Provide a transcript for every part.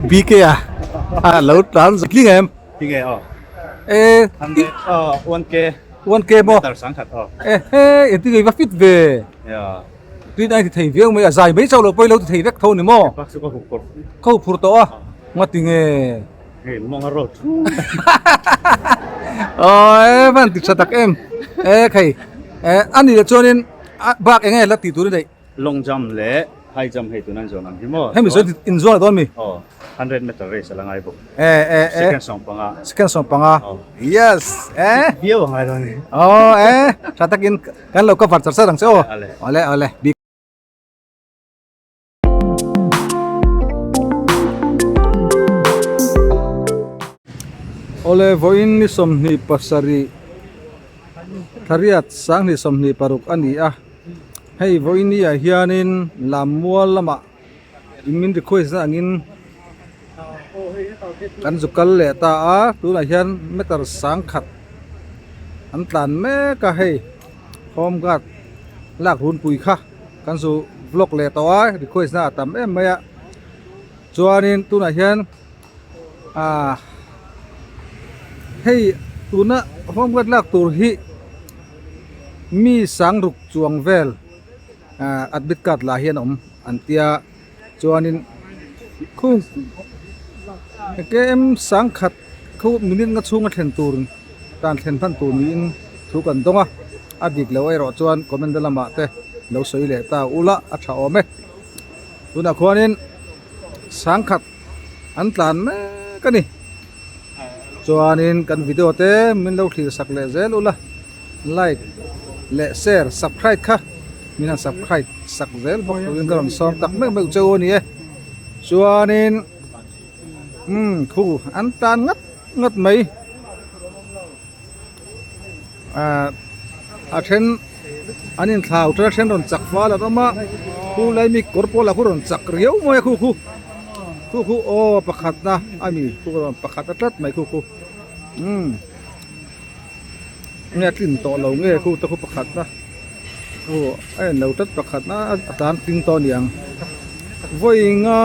BK a a lo tlan tling em? Tling e aw. E 1K 1K maw? Meter sangkhat aw. E he engtin nge i va fit ve? Ya. Tun a ti thei viau mai a zai mai chauh lo pawh i lo ti thei vek tho ni maw? Pak chu ka hup phur. Ka hup phur tawh a ngati nge? Hei mawng a road thu. Aw e van ti tha tak em. E khai e ani leh chuanin bak enge la tih tur i neih? Long jump leh high jump hei tuna an zawn ang hi maw? Hemi zawn in zawn a dawn mi? Aw, 100 meter race a la ngai bawk. E e e. Second 15. Second 15. Aw. Yes. E. Viau a ngai dawn ni. Aw e, tha takin kan lo cover char char ang che aw. Ale. Awle awle. Awle vawiin ni 27 thariat 2026 a ni a. Hei vawiin ah hianin lammual lamah min request na angin kan zu kal leh ta a tunah hian meter sangkhat an tlan mek a hei home guard lak runpui kha kan zu vlog leh tawh a request na a tam em mai a chuanin tunah hian ah hei tuna home guard lak tur hi mi sang ruk chuang vel ah admit card lah hian a awm an tia chuanin khung km sangkhat khu minute nga chhunga thlen tur tan thlen hman tur niin thu kan dawng a a dik loh erawh chuan comment na lamah te lo sawi leh ta ula a tha awm e tunah khuanin sangkhat an tlan mek a ni chuanin kan video te min lo thlir sak leh zel ula like leh share subscribe kha min han subscribe sak zel bawk turin ka rawn sawm tak meuh meuh cheu a ni e chuanin umm khu an tan ngat ngat mai ah a then an inthlau ṭan a then rawn chak fal an awm a khu lai mi kawr pawl ah khu rawn chak riau mai a khu khu khu khu aw pakhatna a mi khu rawn pakhat a tlat mai khu khu umm. Nge a tlin tawh lo nge khu te khu pakhat na aw a en lo tlat pakhat na a tan tling tawh a ni ang vawi nga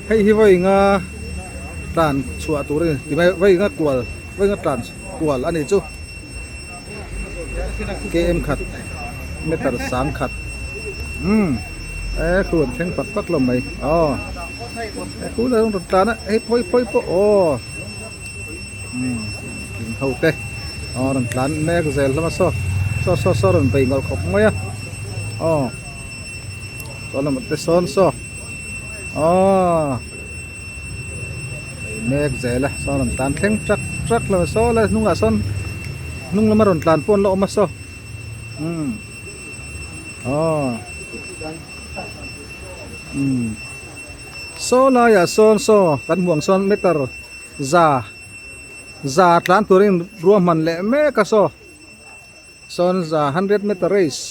hei hi vawi nga tlan chhuah tur a ni ti mai vawi nga kual vawi nga tlan kual a ni chu km khat meter sang khat umm e khu an thleng pak pak lo mai aw khu la rawn tlan a hei phawi phawi pawh aw. Umm in ho te aw rawn tlan mek zel hlawm a saw saw saw saw rawn bei ngawlh khawp mai a aw saw lamah te sawn saw aw bei mek zel a saw rawn tlan thleng trak trak hlawm a saw lai hnungah sawn hnung lama rawn tlan pawh an la awm a saw umm aw umm saw laiah sawn saw kan hmuh ang sawn meter. Za za tlan turin ruahman leh mek a saw sawn za hundred meter race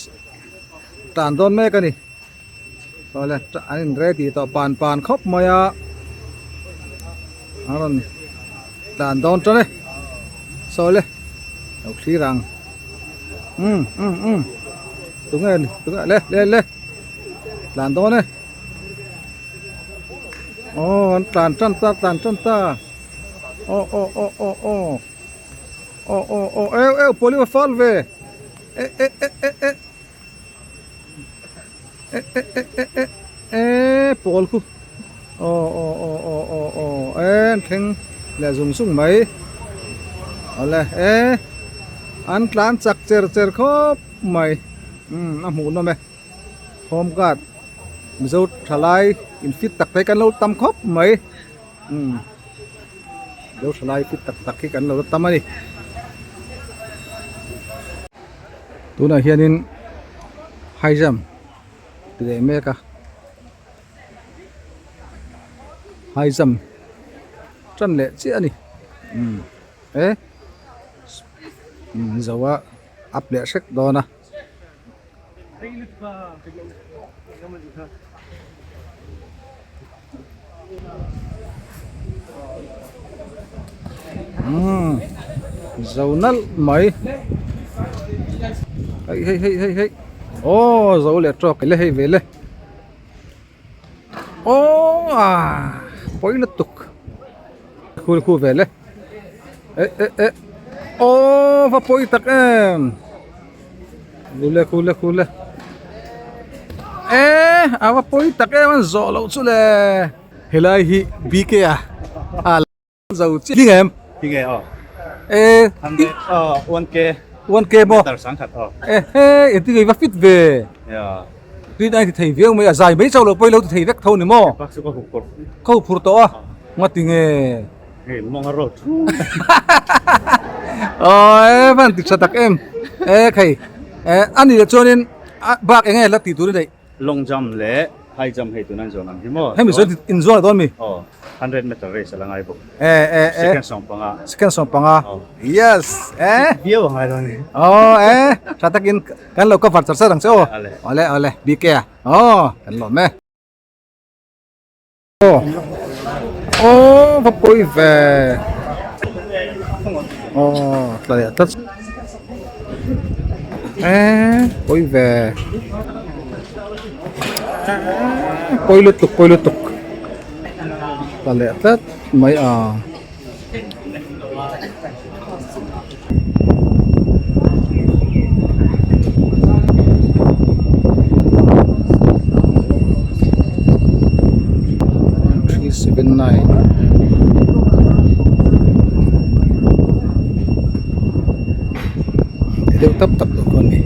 tlan dawn mek a ni saw le an in ready tawh pan pan khawp mai a a rawn tlan dawn tan e saw le lo thlir ang umm umm umm tunge ni tunge le le le tlan dawn e. Aw an tlan tan ta tlan tan ta aw aw aw aw aw aw aw aw eu eu pawlih a fal ve e e e e e e e e e e e pawl khu aw aw aw aw aw aw e an thleng leh zung zung mai awle e an tlan chak cher cher khawp mai umm a hmuh nawm e. Home guard Mizo thalai in fit tak te hi kan lo tam khawp mai umm Mizo thalai fit tak tak hi kan lo la tam a ni tunah hianin high jump ti leh mek a high jump tan leh chiah a ni umm e umm zo a up leh hrek dawn a. Umm zo nalh mai hei hei hei hei hei aw zo leh tawk le hei ve le aw ah. Pawi lutuk. Khu khu vel e. E e e aw va pawi tak em. Khule khule khule. E a va pawi tak em an zawh loh chu le. Helai hi BK a a zo chiah tling em? Tling e aw. E 1K. 1K maw? Meter sangkhat aw. E he engtin nge i va fit ve. Ya. Tui nai ti thei viau mai a zai mai chauh lo pawh i lo ti thei vek tho ni maw? Bak chu ka hup phur. Ka hup phur tawh a ngati nge? Hei mawng a rawt thu. Aw e van ti tha tak em. E khei e ani leh chuanin bak enge la tih tur i neih? Long jump leh high jump hei tuna an zawn ang hi maw? Hemi zawn in zawn a dawn mi? Aw 100 meter race a la ngai bawk. E e e. Second 15. Second 15. Yes e. Viau a ngai dawn ni. Aw e tha takin Kan lo cover char char ang che aw. Awle awle BK a. Aw kan lawm e. Aw aw va pawi ve. Aw tla leh tlat. E pawi ve. Pawi lutuk pawi lutuk. Tla leh tlat mai a. 379 ti deuh tap tap loh khaw a ni.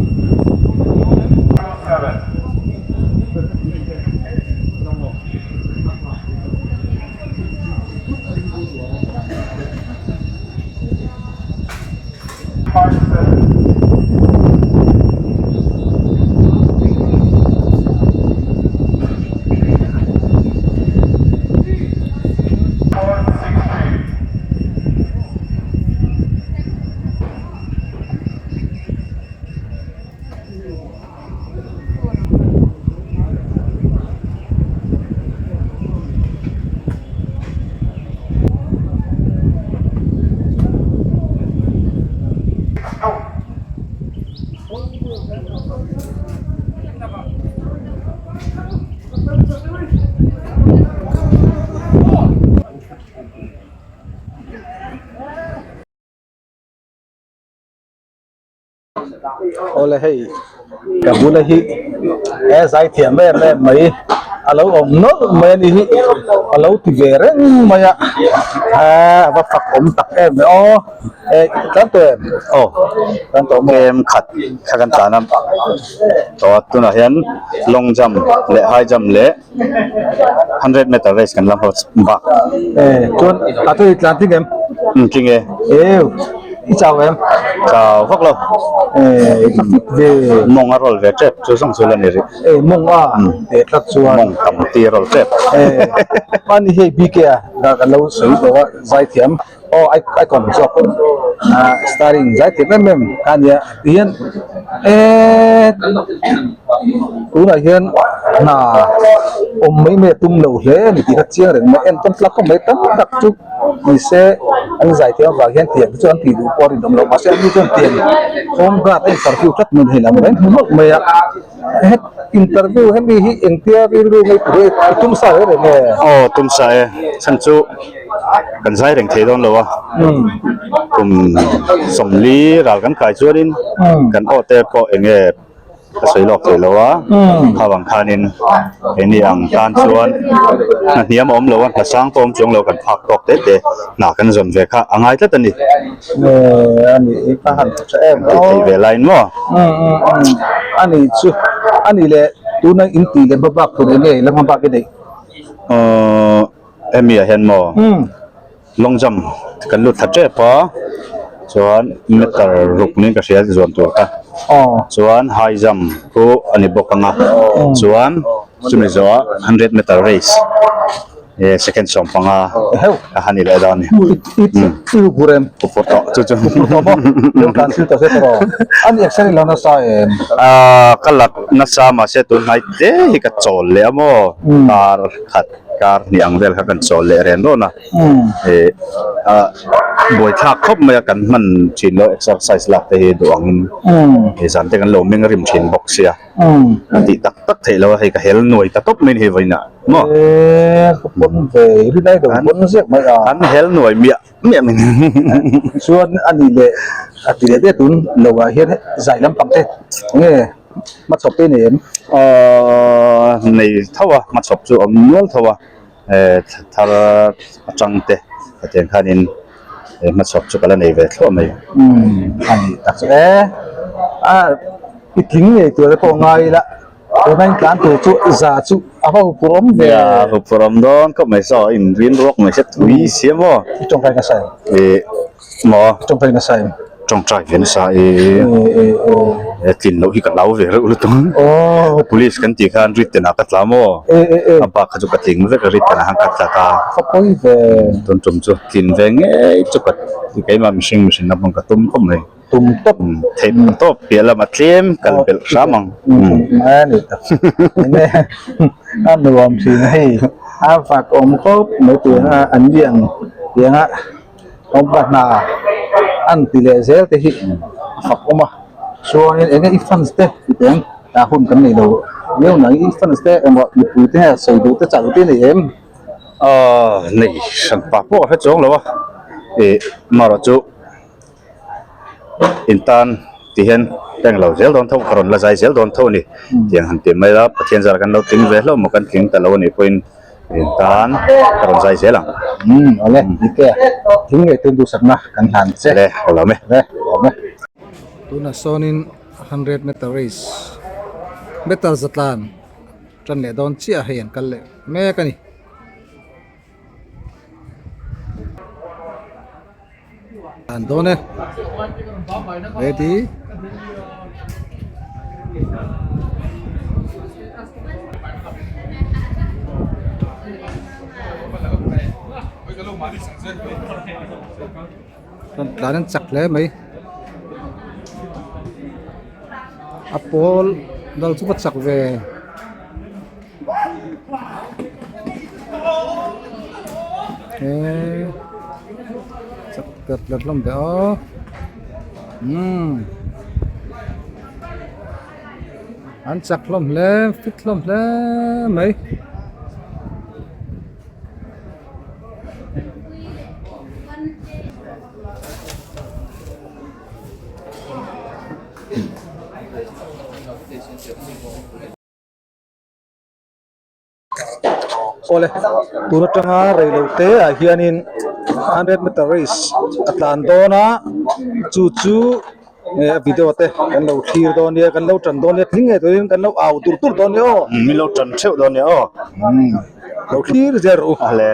Awle hei ka bula hi he zai thiam em em mai a lo awm nawlh mai a ni hi a lo ti ve reng mai a a va fak awm tak em e aw e tlan tawh em aw tlan tawh maw em khat kha kan tlan a tawh a tunah hian long jump leh high jump leh 100 meter race kan la hawt bak. Eh, chuan a chu i tlan tling em? Um, tling e. Eu, i chau em? Chau vak lo. Eh, i fit ve. Mawng a roll ve tep, chu zawng chu la ni rih. Eh, mawng a teh tlat chuan. Mawng tam ti a roll tep. Eh, ani hei BK a, ka ka lo sawi tawh a, zaithiam. Aw, ai icon zawk. Ah, starring zaithiam em em ka nia. Tihian eh tunah hian hna awm mai mai a tum lo hle a ni tih kha chiang reng mai entawn tlak khawp mai tam tak chu ni se an zai thiam avang hian tiang te chu an tih duh pawh a rinawm loh mahse ani chuan tiang home guard a interview tlat mai thei lo ang reng hmu mawlh mai a het interview hemi hi engtia rilru ngei tur hi i tum sa reng reng nge? Aw tum sa e chhan chu. Kan zai reng thei dawn lo a, kum 40 ral kan kai chuanin kan aw te pawh eng nge ka sawi lawk thei lo a, kha vang khanin keini ang tan chuan hna hniam a awm lo a, hna sang pawh a awm chuang lo kan phak tawk te te hna kan zawn ve kha a ngai tlat a ni. Tih theih ve laiin maw? Ani chu ani leh tuna in tih leh hmabak tur eng nge i la hmabak i neih? Hemi ah hian maw long jump kan lut thla tep a chuan meter ruk niin ka hria zuam tur kha chuan high jump chu a ni bawk ang a chuan chumi zawh ah hundred meter race eh second 15 a han ni leh dawn a ni upur tawh chu chu ah ka lak nasa mahse tunhnai te hi ka chawl leh a maw kar khat. Kar hnih ang vel kha kan chawl leh ren rawn a, eh a buaithlak khawp mai a kan hman thin lo exercise lak te hi duh angin hei zan te kan lo meng rim thin bawk sia a tih tak tak theih lo a hei ka hel nuai ta tawp mai ni hei vawiinah maw an hel nuai miah miah mai ni chuan a nih leh a ti leh te tun lo ah hian zai lampang te enge hmachhawp te nei em? Aaa nei tho a hmachhawp chu a awm nual tho a eh thla thar atang te hetiang khanin eh hmachhawp chu ka la nei ve thluah mai. Umm a nih tak chu e a i tling ngei tur te pawh ngai ila tuna in tlan tur chu za chu a va huphurh awm ve. Nia huphurh awm dawn khawp mai saw in rin ruak mai se tui siam aw. I tawngtai nasa em? Ih Maw? Tawngtai nasa em? Tawngtai ve nasa i e tlin loh hi ka hlau ve reuh lutuk. Police kan tih khan written ah ka tla maw? A bak kha chu ka tling vek a written ah khan ka tla ta. Ka pawi ve. Tun tum chu tlin ve ngei chu ka keimah mihring mihring na pawn ka tum khawp mai. Tum tawp. Theih tawp piah lamah tlem kal belh hram ang. A ni tak. Enge a nuam thin hei a fak awm khawp mai tianga an liang tianga. Awmpa hna an ti leh zel te hi a fak awm a, chuanin enge i fans te ti teng ah hun kan nei lo viau nang i fans te engmah mipui te hian sawi duh te chah duh te nei em? Aaa nei hran pa pawh ka hre chuang lo a, ih marawh chu in tan ti hian ka englo zel dawn tho ka rawn la zai zel dawn tho a ni tiang han ti mai a, Pathian zara kan lo tling ve hlauh maw kan tling ta lo a nih pawhin. In tan ka rawn zai zel ang. Umm awle dik e thing leh tun duhsakna kan hlan che. Le awlawm e. Le awlawm e. Tunah sawnin 100 meter race meter zatlan tan leh dawn chiah hei an kal leh mek a ni. An dawn e. Ready. Tlan an chak hle mai. A pawl dal chu va chak ve. Eee chak tlat tlat hlawm ve aw umm an chak hlawm hle fit hlawm hle mai. Awle tun atanga reilo te ah hianin 100 meter race a tlan dawn a chu chu eh a video te kan lo thlir dawn nia kan lo tan dawn nia tling ngei turin kan lo au tur tur dawn nia aw min lo tan theuh dawn nia aw lo thlir zel rawh u ale.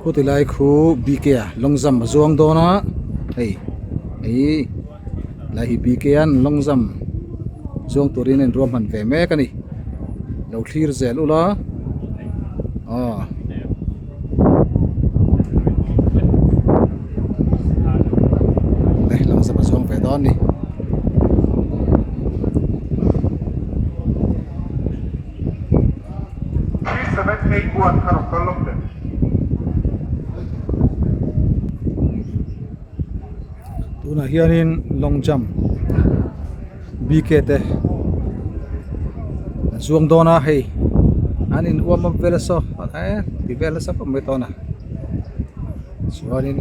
Khu ti lai khu BK a long jump a zuang dawn a hei ih lai hi BK a long jump zuang turin a inruahman ve mek a ni lo thlir zel ula aw. Long jump a zuang ve dawn a ni. Tunah hianin long jump BK te an zuang dawn a hei an in warm up vel a saw eh ti vel nasa khawp mai tawn a chuanin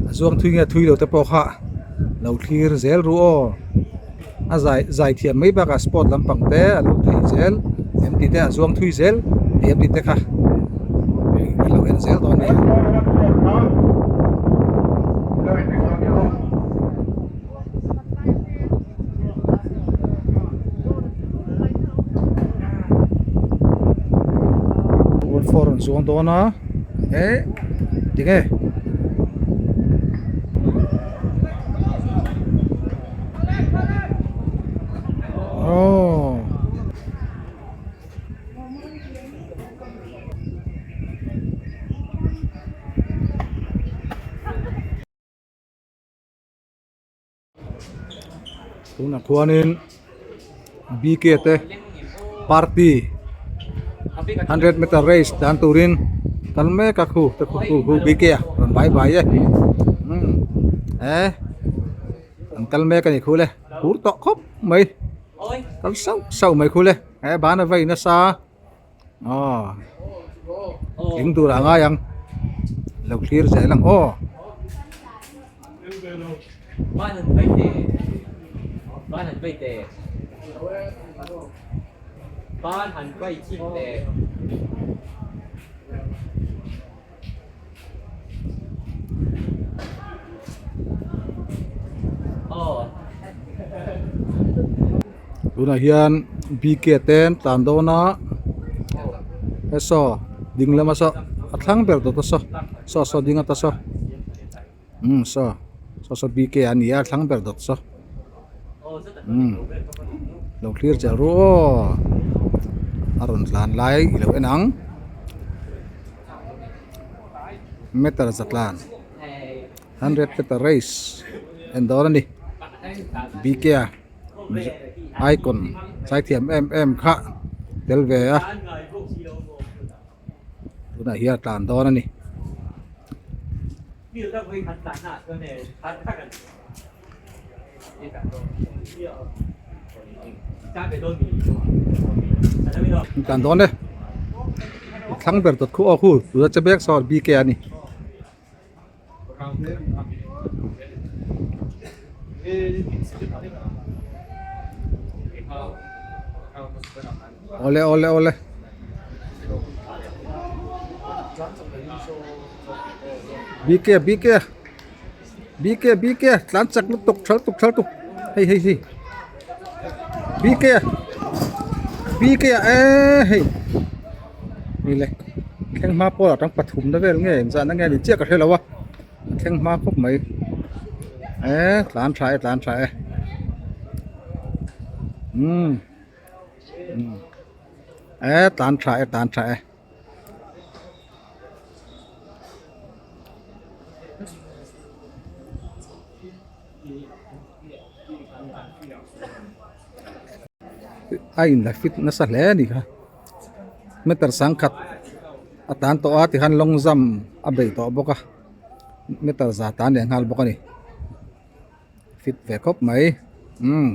a zuang thui nge thui lo te pawh kha lo thlir zel ru aw. A zai zai thiam mai bakah sport lampang te a lo thei zel em tih te a zuang thui zel em tih te kha a lo en zel dawn a ni. Four an zuang dawn a eh tinge. Aww. Tunah khuanin. BK te party 100 meter race dan turin kal mek a khu te khu khu BK a rawn bai bai e umm eh an kal mek a ni khu le phur tawh khawp mai kal sauh sauh mai khu le he ban a vei nasa aw tling tur ah a ngai ang lo thlir zel ang aw. Tunah hian BK te an tlan dawn a he saw ding lama saw a thlang ber dawt a saw saw saw ding ata saw umm saw saw saw BK a ni a a thlang ber dawt saw umm lo thlir chel ru aw a rawn tlan lai i lo en ang. Meter zatlan 100 meter race en dawn a ni BK a icon zaithiam em em kha tel ve a tunah hian a tlan dawn a ni. Tlan dawn e thlang ber dawt khu aw khu tuna che bek sawn BK a ni. Awle awle awle. BK BK BK BK tlan chak lutuk thal tuk thal tuk hei hei hei BK BK eh hei ni le thleng hma pawh atang pathum na vel nge engzah na nge ni chiah ka hre lo a thleng hma khawp mai eh tlan tha e tlan tha e umm eh tlan tha e tlan tha e. A in la fit nasa hle a ni kha meter sangkhat a tan tawh a tikhan long jump a bei tawh bawk a meter za tan leh nghal bawk a ni fit ve khawp mai umm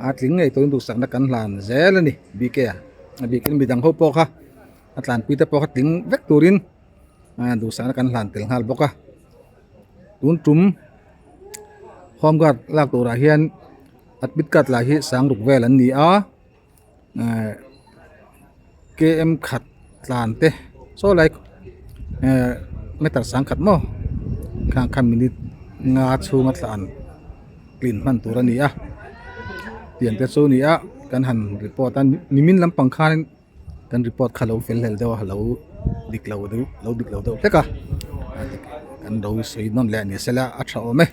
a tling ngei turin duhsakna kan hlan zel a ni BK a a bikin midang ho pawh kha. A tlanpui te pawh kha tling vek turin duhsakna kan hlan tel nghal bawk a tun tum home guard lak turah hian admit card lah hi sang ruk vel an ni a ehh km khat tlan te saw lai ehh meter sang khat maw khang kha minute nga chhunga tlan tlin hman tur a ni a tiang te chu a ni a kan han report a nimin lampang khanin. Kan report kha lo fel hlel deuh a lo dik lo deuh lo dik lo deuh hlek a kan lo sawi nawn leh a ni sela a tha awm e.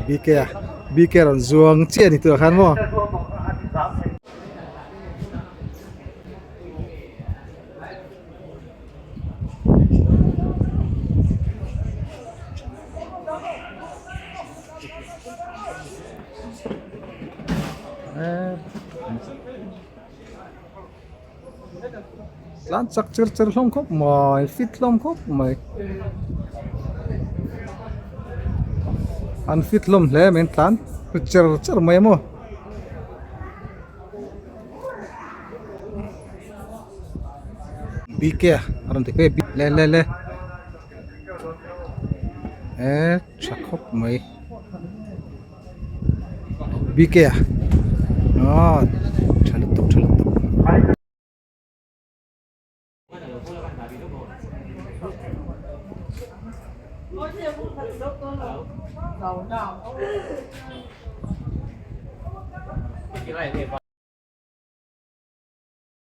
BK a BK rawn zuang chiah a ni tur khan maw. Tlan chak cher cher hlawm khawp mai fit hlawm khawp mai an fit hlawm hle mai an tlan cher cher mai maw. BK a rawn ti phei le le le eh tha khawp mai. BK a aw. Tha lutuk tha lutuk.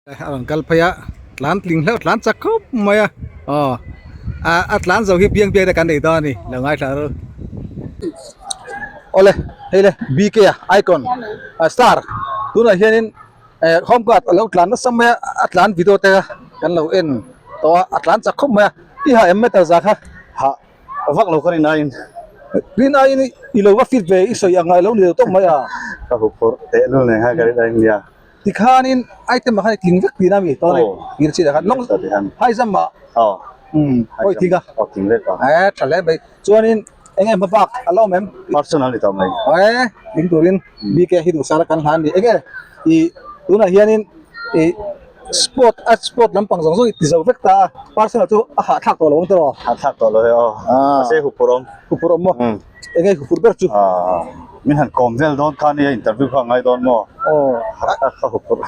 A rawn kal phei a tlan tling hleuh tlan chak khawp mai a aw a tlan zo hi biang biak te kan nei dawn a ni lo ngaithla ru awle hei le BK a icon a star tunah hianin eh home guard a lo tlan nasa mai a a tlan video te kan lo en tawh a a tlan chak khawp mai a i ha em meter za kha ha vak lo ka rin aiin rin aiin i lo va fit ve i sawi ang a lo ni lo tawp mai a ka huphurh teh lul nen khan ka rin aiin nia. Tikhanin item ah khan i tling vek tihna a mi tawh a ni tir chin ah khan lawng high jump ah aw i tling a eh tha hle mai chuanin eng nge hmabak a la awm em personal ni tawh mai eh tling turin BK hi duhsar a kan hlan a ni eng nge ih tunah hianin ih sport a sport lampang zawng zawng i ti zo vek ta a personal chu a hahthlak tawh lo ang tawh hahthlak tawh lo he aw mahse huphurh awm huphurh awm maw Eng nge huphurh ber chu? Min han kawm vel dawn kha nia interview kha a ngai dawn maw? Aw. Ka huphurh.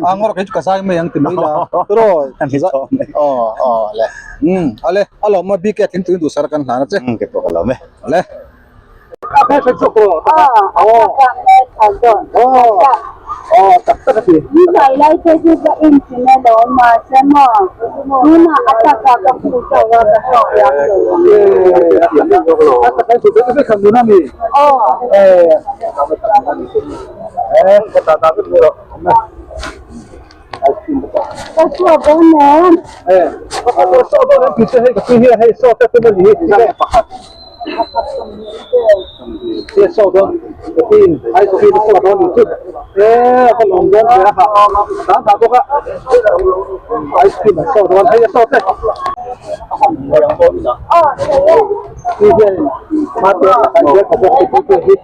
A ngawr kei chu ka zai mai ang ti mai la. Tiraw? A ni tawh mai. Aw aw le. Umm ale a lawm a bike a tling turin duhsar kan hlan a che. Umm kei pawh ka lawm e. Ale. A phei phei chhuak tawh. Aw. Aw. Aw tak tak a ti. Ni zai lai te chu ka inchhin a lo mahse maw tunah a takah ka hmu chauh a ka hrethiam lo ang. A takah i hmu chauh a ka hmu mi. Aw. Eh ka ta ta vek mai rawh. Ka chhuak dawn em? Eh saw dawn em tih chu hei ka tui hian hei saw te tum a ni hi pakhat. Che saw dawn ka tin ice cream saw dawn ni chu e ka lawm dawn che a ha tan ta bawk a ice cream an saw dawn hei a saw te ti hian mate a kan hian ka bawk te te hi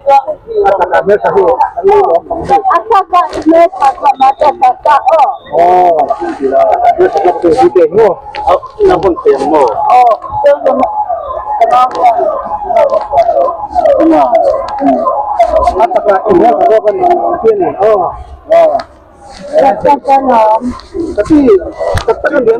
a taka hmeltha hi an lo lawm ang hi A taka hmeltha ka mate taka aw aw hmeltha bawk te hi te maw na hun te maw aw A taka inhmel ka zawk a ni a ti a ni aw aw ka ti tak tak a ni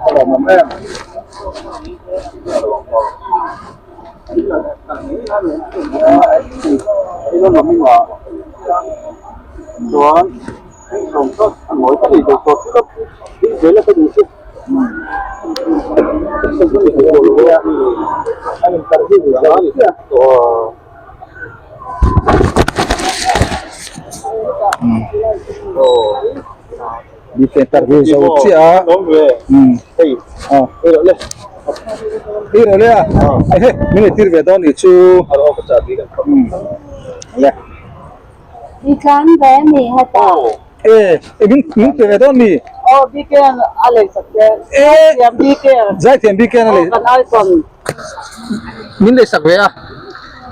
a lawmawm em. Interview zo chiah a aw tirh le a ehe min ei tir ve dawn nih chu le I tlan ve a ni hetah. E e min min pe ve dawn mi. Aw BK a lei sak che. E Zaithiam BK. Zaithiam BK a lei. Aw kan icon. Min lei sak ve a.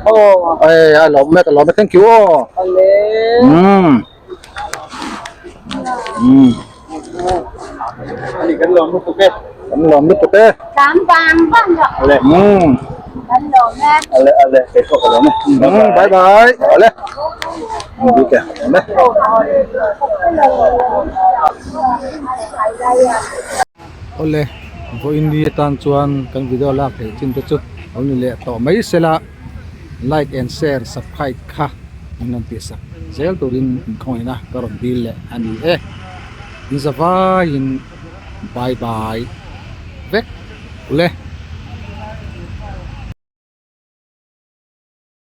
Aw. E a lawm e ka lawm e thank you aw. Ale. Um. Um. Ani kan lawm lutuk e. Kan lawm lutuk e. Tlan vang vang rawh. Ale. Um. Kan lawm e. Ale ale kei pawh ka lawm e. Um bye bye. Ale. Bike lawm e. Awle vawiin ni atan chuan kan video lak theih chin te chu lo ni leh tawh mai sela like and share subscribe kha min rawn tih sak zel turin inkhawngin a ka rawn dil leh a ni e in zavaiin bye bye vek ule.